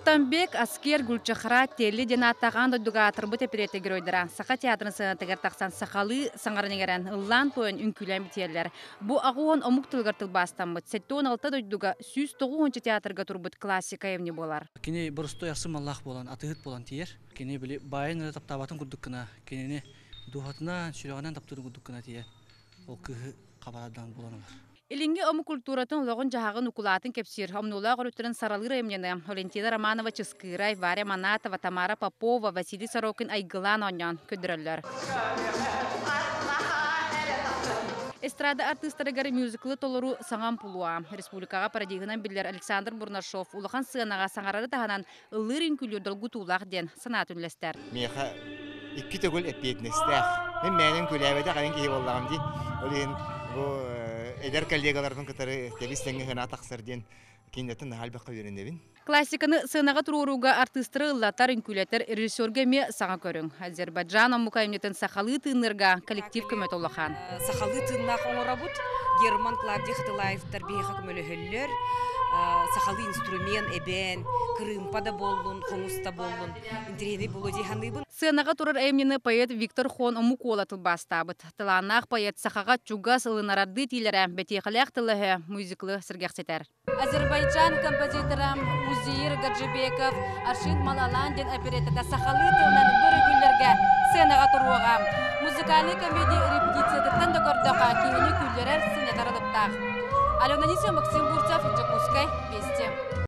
Рустамбек, Аскер, Гульчахра, Телли диэн ааттаах аан дойдуга аатырбыт эпириэтэ геройдара Саха театрын сыанатыгар тахсан сахалыы саҥаран иҥэрэн, ыллаан-туойан үҥкүүлээн битийэллэр. Бу 80 омук тылыгар тылбаастаммыт, 76 дойдуга 190 театрга турбут классика айымньы буолар. Кини боростуой ахсым маллаах буолан, атыыһыт буолан тиийэр. Кини били баайын эрэ таптаабатын курдук гына, кинини дууһатынан, сүрэҕинэн таптыырын курдук гына тиийэн, ол кыыһы хабардан булан ылар. Илиҥҥи омук культуратын олоҕун-дьаһаҕын укулаатын кэпсиир омнуулаах өрүттэрин саралыыр айымньыны Валентина Романова Чыскыырай, Варя Манатова, Тамара Попова, Василий Сорокин айгылаан оонньоон көрдөрөллөр. Эстрада артыыстарыгар мюзиклы толоруу саҥа амплуа. Республикаҕа пародиһынан биллэр Александр Бурнашов улахан сыанаҕа саҥарары таһынан ыллыыр үҥкүүлүүр долгутуулаах диэн санаатын үллэстэр. Миэхэ икки төгүл эппиэтинэстээх. Мин мээнэ үҥкүүлээбэтэх эҥин киһи буоллаҕым дии. Ол иһин бу эдэр коллегаларбын кытары тэбис-тэҥҥэ гына тахсар диэн кинилэртэн наһаа элбэххэ үөрэнэбин. Классиканы сыанаҕа туруорууга артыыстары ыллатар, үҥкүүлэтэр режиссерга эмиэ саҥа көрүҥ. Азербайджан омук айымньытын сахалыы тыыннырга коллектив көмөтө улахан. Сахалыы тыыннаах оҥоробут. Герман Клавдий Хатылаевтар биһиэхэ көмөлөһөллөр. Сахалыы инструмент эбэн, кырыымпа да буоллун, хомус да буоллун, интэриэһинэй буолуо дии саныыбын. Сыанаҕа турар айымньыны поэт Виктор Хон омук уола тылбаастаабыт. Талааннаах поэт сахаҕа чугас ылынарардыы тиилэрэ бэтиэхэлээх тылы-өһө мюзиклы сэргэхситэр. Азербайджан композитора Узеир Гаджибеков Аршин Малалан диэн опереттата сахалыы тылынан бөрөгүллэргэ сценаҕа туруоҕа. Музыкальнай комедия репетициятыттан да көрдөххө, киһини күллэрэр, сынньатар алыптаах. Алена Анисимова, Максим Бурцев, Дьокуускай, Вести.